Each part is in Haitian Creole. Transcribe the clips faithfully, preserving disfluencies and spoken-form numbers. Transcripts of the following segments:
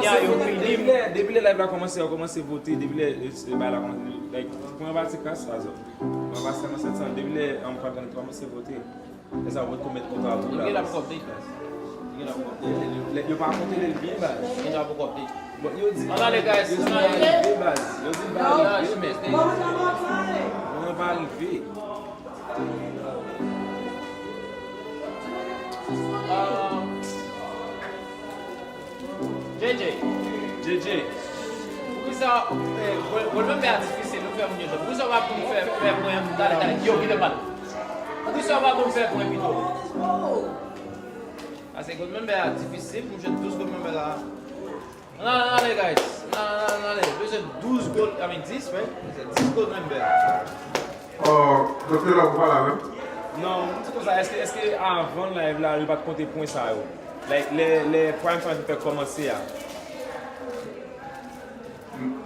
Depi lè, depi lè live la kòmanse, yo kòmanse vote, depi lè, eh, bagay la kòmanse, like, pran pati kras sa, zò. Mwen pa sèlman sèt san, depi lè, um, Frank Ann kòmanse vote. E sa, ou konn konbyen kontra pou la. Yo pa konte lè l byen, baz. Bon, yo di, yo di, baz. Yo di, baz. Mwen pa rive. J J. J J. Poukisa, eh, goal, goal member a difisil, nou fè moun yo jwe. Poukisa w pa konn fè, fè pwen, talè, talè, yo, kite bal. Poukisa w pa konn fè pwen pito? Paske goal member a difisil, pou m jwe douz goal member la. Ann ale, ann ale, guys. Ann ale, ann ale, ann ale. Bezwen douz goal, I mean, dis, right? Bezwen dis goal member. Oh, Doktè Love, ou pa la menm? Non, m di konsa, èske, èske avan live la, yo pa t konte pwen sa yo? Like, lè, lè prime time te fèk kòmanse a.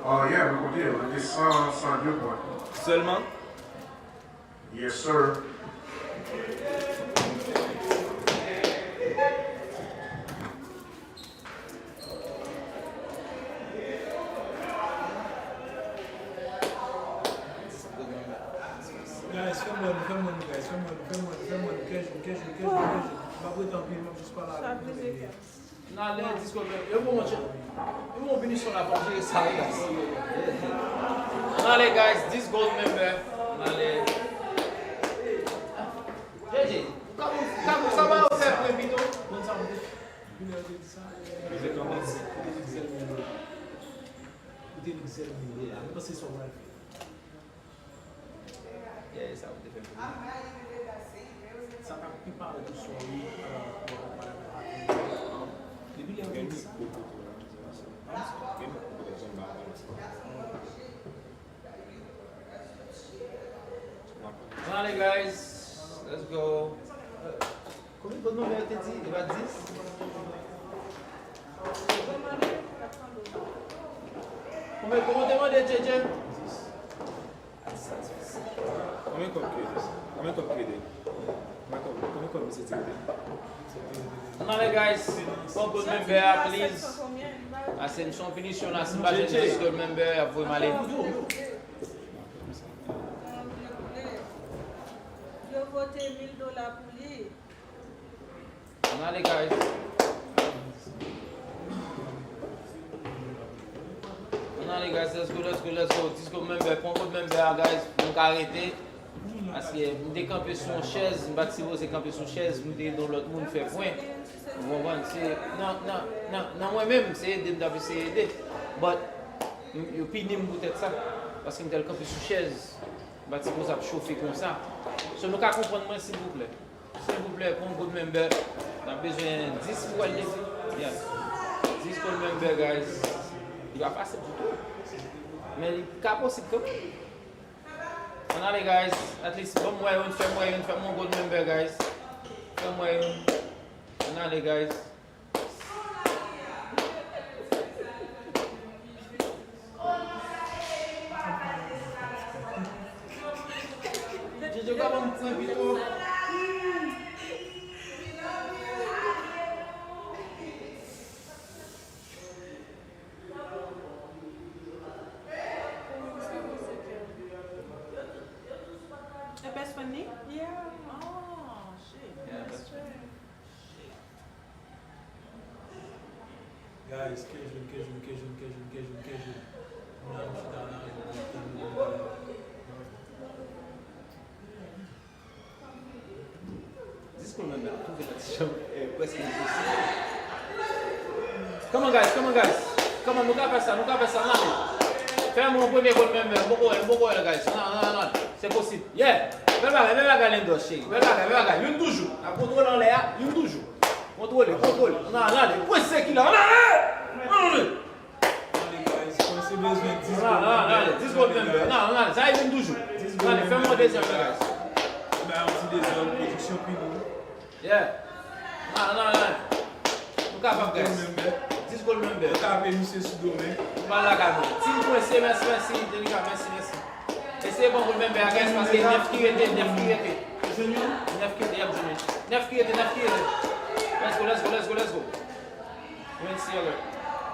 Oh, yeah, nou konte, nou te san, san de pwen. Sèlman? Yes, sir. Guys, fè mwen, fè mwen, guys, fè mwen, fè mwen, fè mwen, kèjou, kèjou, kèjou, kèjou. M ap rete anpil, m ap jis pale avèk nou. N ale, dis goal member. Yo, bon, monchè. Yo, bon, pinisyon la, fò m jere sa, wi, guys. N ale, guys, dis goal member. N ale. J J, ou ka, ou ka, ou ka ba yo fè pwen pito? Konn sa m te, depi lè yo te di sa, yo te kòmanse, yo te egzamine. Yo te egzamine la. Yo panse sa w pral fè. Yeah, sa ou te fè pou mwen. Sa t ap pi pare pou swa wi, euh, w ap pale avèk Hakim. Depi lè yo te di sa. Ann ale, guys. Let's go. Konbyen goal member te di? E pa dis? Konbyen, konbyen te mande, J J? Konbyen kòb ki rete? Konbyen kòb ki rete? Konbyen kòb, konbyen kòb misye di rete? Ann ale, guys. Pran goal member a, please. Ase m se yon pinisyon la, si m pa jwenn dis goal member, y ap voye m ale. Yo vote mil dola pou li. Ann ale, guys. Ann ale, guys. Let's go, let's go, let's go. Dis goal member, pran goal member a, guys. Pou m ka rete. Paske m te kanpe sou yon chèz, m pa t sipoze kanpe sou chèz, m te ede yon lòt moun fè pwen. Ou konprann? Se nan, nan, nan, nan mwen menm, se ede m t ap eseye ede. But, m, yo pini m poutèt sa. Paske m t al kanpe sou chèz. M pa t sipoze ap chofe konsa. So, nou ka konprann mwen, silvouplè? Silvouplè, pran gold member. N ap bezwen dis pou al depi. Yes. Dis gold member, guys. Li pa fasil ditou. Men li ka posib kanmenm. Ann ale, guys. At least, ban m wè youn, fè m wè youn, fè m yon gold member, guys. Fè m wè youn. Ann ale, guys. Jojo ka ban m pwen pito. E best friend li? Yeah. Oh, shit. Yeah, best friend. Guys, kèjou, kèjou, kèjou. Moun ap chita nan ri, ap tann nou. Dis gold member, m twouve nan ti chanm, eh, prèske enposib. Come on, guys, come on, guys. Come on, nou ka fè sa, nou ka fè sa, ann ale. Fè mwen yon premye gold member, m poko wè l, m poko wè l, guys. Ann ale, ann ale, ann ale. Se posib. Yeah! Bèl bagay, bèl bagay, Lendos, cheri. Bèl bagay, bèl bagay. Youn toujou. N ap kontwole anlè a, youn toujou. Kontwole, kontwole. Ann ale, ann ale. Pwen sek la, ann ale! Ann ale! Ann ale, guys. Panse bezwen dis gold member. Ann ale, ann ale, dis gold member. Ann ale, ann ale. Sa e youn toujou. Ann ale, fè m yon dezyèm, guys. Ba yon ti dezòd, pwodiksyon pi lou. Yeah. Ann ale, ann ale, ann ale. Nou kapab, guys. Dis gold member. Yo tape misye sou do, men. Nou pral lakay nou. Team Prince, mèsi, mèsi. Denika, mèsi, mèsi. Eseye pran gold member a, guys, paske nèf ki rete, nèf ki rete. Nèf ki rete, y ap jwenn. Nèf ki rete, nèf ki rete. Let's go, let's go, let's go, let's go. Rinse alert.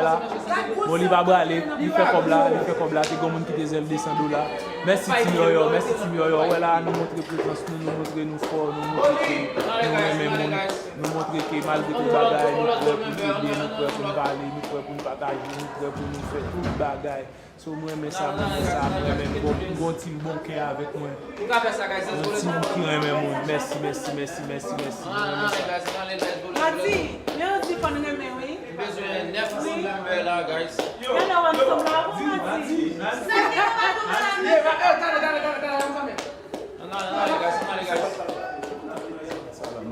wè la. Bon, li pa prale, li fè kòb la, li fè kòb la, te gen moun ki te zèl de san dola. Mèsi Team Yòyò, mèsi Team Yòyò. Wè la, nou montre prezans nou, nou montre nou fò, nou montre ke nou renmen moun, nou montre ke malgre tout bagay, nou prè pou n ede, nou prè pou n pale, nou prè pou n pataje, nou prè pou nou fè tout bagay. So, mwen renmen sa, mwen renmen sa, mwen renmen bon, bon team bon kè avèk mwen. Yon team ki renmen moun. Mèsi, mèsi, mèsi, mèsi, mèsi. Mwen renmen sa. Mati, men yon ti fòn renmen, wi. M bezwen nèf moun member la, guys. Nan, nan, w ansanm la, bon, Mati. Ann ale, ann ale, guys, ann ale, guys. Let's go,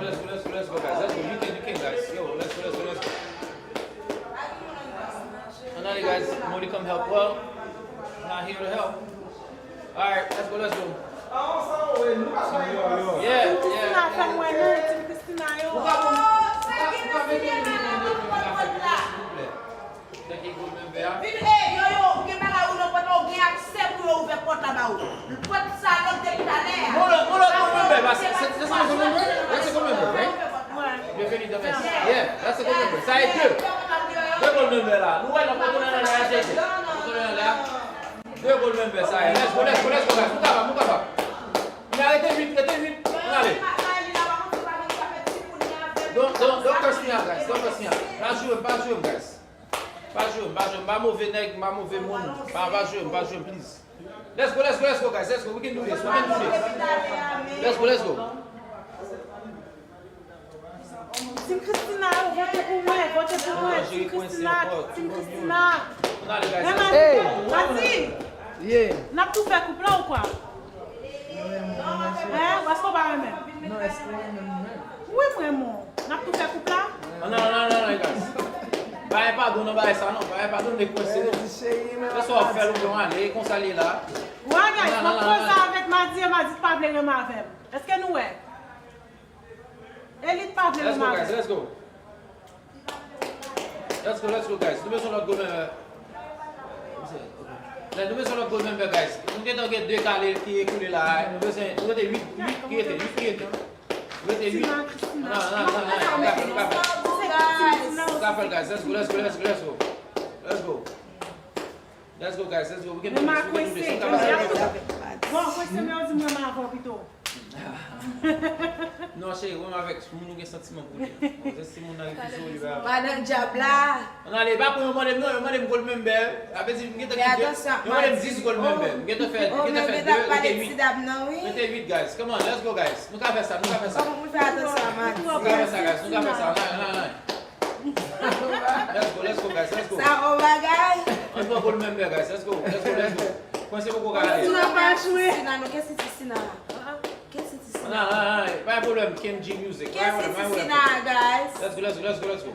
let's go, let's go, let's go, guys. Let's go, you can, you can, guys. Yo, let's go, let's go, let's go. Ann ale, guys. Money come help. Well, I'm not here to help. Alright, let's go, let's go. Yeah, yeah. Team Christina, fè m wè non, Team Christina yo. Thank you, gold member. Vin, e, yo, yo, ou gen bagay ou nan pòt la, ou gen aksè pou yo ouvè pòt la ba ou. Pòt sa lòk depi talè a. Molo, molo, gold member, se, se, se sa, gold member? That's a gold member, right? Bienvenue dans Metz. Yeah, that's a gold member. Sa e de. De gold member la. Nou wè nan kote nan la, se de. Kote nan la. De gold member, sa e. Let's go, let's go, let's go, guys. Nou kapab, nou kapab. Nou arete uit, rete uit. Nou ale. Don't, don't, don't curse me out, guys. Don't curse me out. Pa jwe, pa jwe, guys. Pa jwe, pa jwe. M pa move nèg, m pa move moun. Pa, pa jwe, pa jwe, please. Let's go, let's go, let's go, guys. Let's go. We can do this. We can do this. Let's go, let's go. Team Christina, vote pou mwen, vote pou mwen. Team Christina, Team Christina. Ann ale, guys. Mati, n ap tou fè koup la ou kwa? Hein? Ou èske w pa renmen? Non, èske w renmen mwen? Wi, m renmen w. N ap tou fè koup la? Ann ale, ann ale, ann ale, guys. Pa gen padon nan bagay sa non, pa gen padon, nèg kwense non. Se sa w ap fè l, ou gon ale, konsa l ye la. Wè, guys, m ap koze avèk Madi, e Madi pa vle renmen avè m. Èske nou wè? Elit pa vle renmen avè m. Let's go, guys, let's go. Let's go, let's go, guys. Nou bezwen lòt gold member. Like, nou bezwen lòt gold member, guys. Nou gentan gen de kale ki ekoule la, eh. Nou bezwen, nou rete uit, uit ki rete, uit ki rete. Nou rete uit. Nan, nan, nan, nan. Nou ka fè l, guys. Let's go, let's go, let's go, let's go. Let's go. Let's go, guys. Let's go. We can do this. We can do this. Nou ka fè sa. Bon, kwense, men yo di m renmen avè w pito. Non, cheri, ou menm avèk moun ou gen santiman pou li. Bon, se si moun nan refize w, li pa. Madan dyab la. Ann ale, pa pran yo mande m non, yo mande m gold member. Sa vle di, m gentan gen de, yo mande m dis gold member. M gentan fè, m gentan fè de, rete uit. Rete uit, guys. Come on, let's go, guys. Nou ka fè sa, nou ka fè sa. Fòk nou fè atansyon a Mati. Nou ka fè sa, guys. Nou ka fè sa. Ann ale, ann ale, ann ale. Let's go, let's go, guys, let's go. Sa on bagay. Ann pran gold member, guys, let's go, let's go, let's go. Kwense poko ka ale. Sina pa jwe. Sina, non, kèsi ti Sina? Kèsi ti Sina? Nan, nan, nan, pa gen pwoblèm, Kenji Music. Pa gen pwoblèm, pa gen pwoblèm. Kèsi ti Sina, guys? Let's go, let's go, let's go, let's go.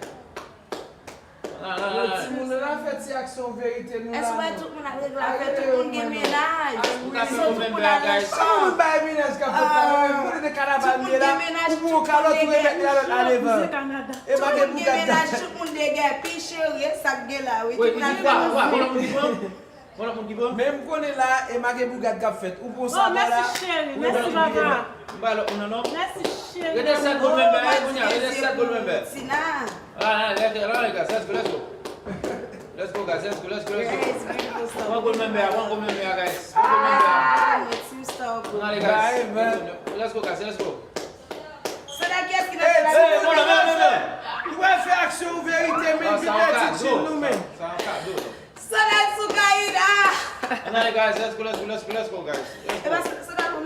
Nan, nan, nan, nan. Timoun, nou la fè ti aksyon verite, nou la. Èske w wè tout moun ap regle afè, tout moun gen mennaj. Tout moun bay mennaj k ap fèt la, menm kote de kanaval m ye la, ou pran yon kalòt, ou remèt kalòt la devan. E pa gen bougad. Tout moun gen mennaj, tout moun degèpi, cheri, e sa k gen la, wi. Tout moun ap fè mouvman. Menm konnen la, e pa gen bougad k ap fèt. Ou pran sa ba la, ou remèt moun ki devan. M ba lòt moun nan non. Mèsi cheri. Rete sèt gold member, e kounye a, rete sèt gold member. Tina. Ah, ah, let's go, let's go, let's go. Let's go, guys, let's go, let's go, let's go. Guys, beautiful stuff. One gold member, one gold member, guys. One gold member. Ah, it's you, star. Ann ale, guys. Let's go, guys, let's go. Sandal, kiyès ki nan sandal? Ou wè fè aksyon ou verite, men ki pèdi tchil nou, men. Sa yon kado. Sandal sou Kaïda. Ann ale, guys, let's go, let's go, let's go, let's go, guys. Let's go. E pa sandal pou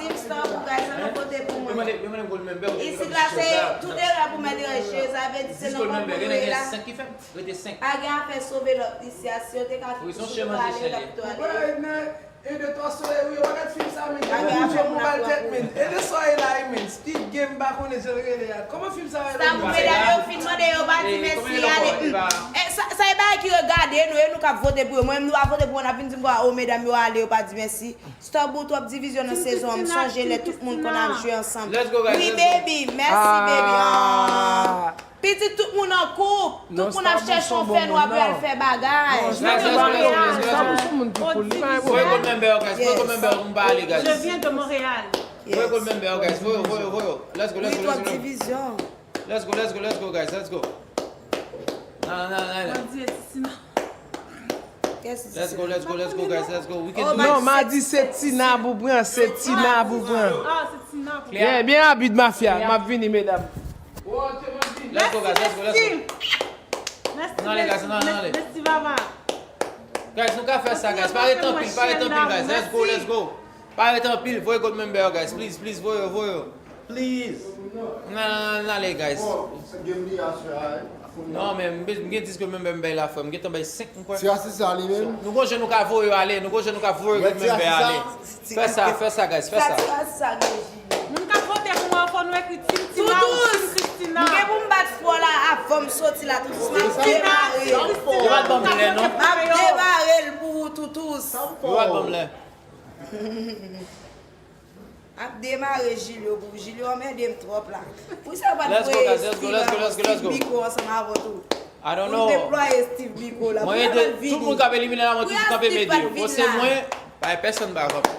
Sims tankou guys, an nou vote pou mwen. Isit la se tout erè pou mèt ranje, sa vle di se nan konprann nou ye la. Pa gen afè sove lòt isi a, si yo te ka sove ale, yo t ap tou ale. E de twa soleil, wi, yo pa gad fim sa, men. Ede soleil la, men. Squid Game, pa konnen jan l rele a. Kòman fim sa rele? Sa pou medam yo fin mande, yo pa di mèsi, ale. E, sa, sa e bagay ki regade nou, e nou k ap vote pou yo. Mwen menm, nou pa vote pou mwen, n ap vin di m kwa, o, medam yo ale, yo pa di mèsi. Stop ou twòp divizyon nan sezon an, m sonje lè tout moun konn ap jwe ansanm. Wi, baby, mèsi, baby. Ah. Pitit, tout moun an koup. Tout moun ap chèche yon fè nwa pou y al fè bagay. Voye gold member yo, guys. Voye gold member yo pou m pale, guys. Je viens de Montréal. Voye gold member yo, guys. Voye yo, voye yo, voye yo. Let's go, let's go, let's go. Divizyon. Let's go, let's go, let's go, guys. Let's go. Nan, nan, nan, nan. Let's go, let's go, let's go, guys. Let's go. We can do this. Non, m a di se Tina pou pran, se Tina pou pran. Ah, se Tina pou pran. Byen, byen abit mafya. M ap vini, medam. Let's go, guys, let's go, let's go. Ann ale, guys, ann ale, ann ale. Mèsi, Vava. Guys, nou ka fè sa, guys. Pa ret anpil, pa ret anpil, guys. Let's go, let's go. Pa ret anpil, voye gold member yo, guys. Please, please, voye yo, voye yo. Please. Ann ale, ann ale, guys. Non, men, m gen dis gold member m bay la, frè. M gentan bay senk, m kwè. Ti rasist sa li menm. Nou gon jan nou ka voye yo ale, nou gon jan nou ka voye gold member ale. Fè sa, fè sa, guys, fè sa. Sa ti rasist sa gen Jilyo. Moun k ap vote pou mwen, fò nou ekri Team Tina ou Team Christina. M gen pou m bat spò la avan m soti la, Toutous. M ap demare. Yo pa t ban m lè, non. M ap demare l pou ou, Toutous. Yo pa t ban m lè. M ap demare Jilyo pou ou. Jilyo anmède m twòp la. Pou sa yo pa t voye Steve ansanm avè w tou. I don't know. Pou deplwaye Steve Biko la. Mwen ede tout moun k ap elimine la, mwen toujou kanpe m ede yo. Bon, se mwen, bay pèsonn pa kanpe.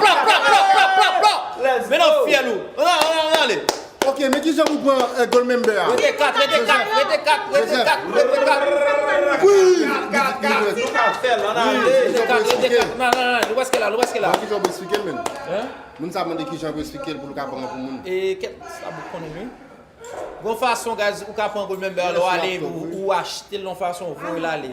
plop, plop, plop, plop, plop, plop, plop. Men nan fyèl ou. Ann ale, ann ale, ann ale. Ok, men kijan pou pran eh, gold member a? Rete kat, rete kat, rete kat, rete kat, rete kat. Wi! Kat, kat, kat. Nou ka fè l, ann ale. Rete kat, rete kat. Nan, nan, nan, nou prèske la, nou prèske la. Bon, kijan pou eksplike l menm? Hein? Moun sa mande kijan pou eksplike l pou l ka pran pou moun. E kèt sa bout konnen wi. Gon fason, guys, ou ka pran gold member la, ou ale, ou, ou achte l yon fason, ou voye l ale.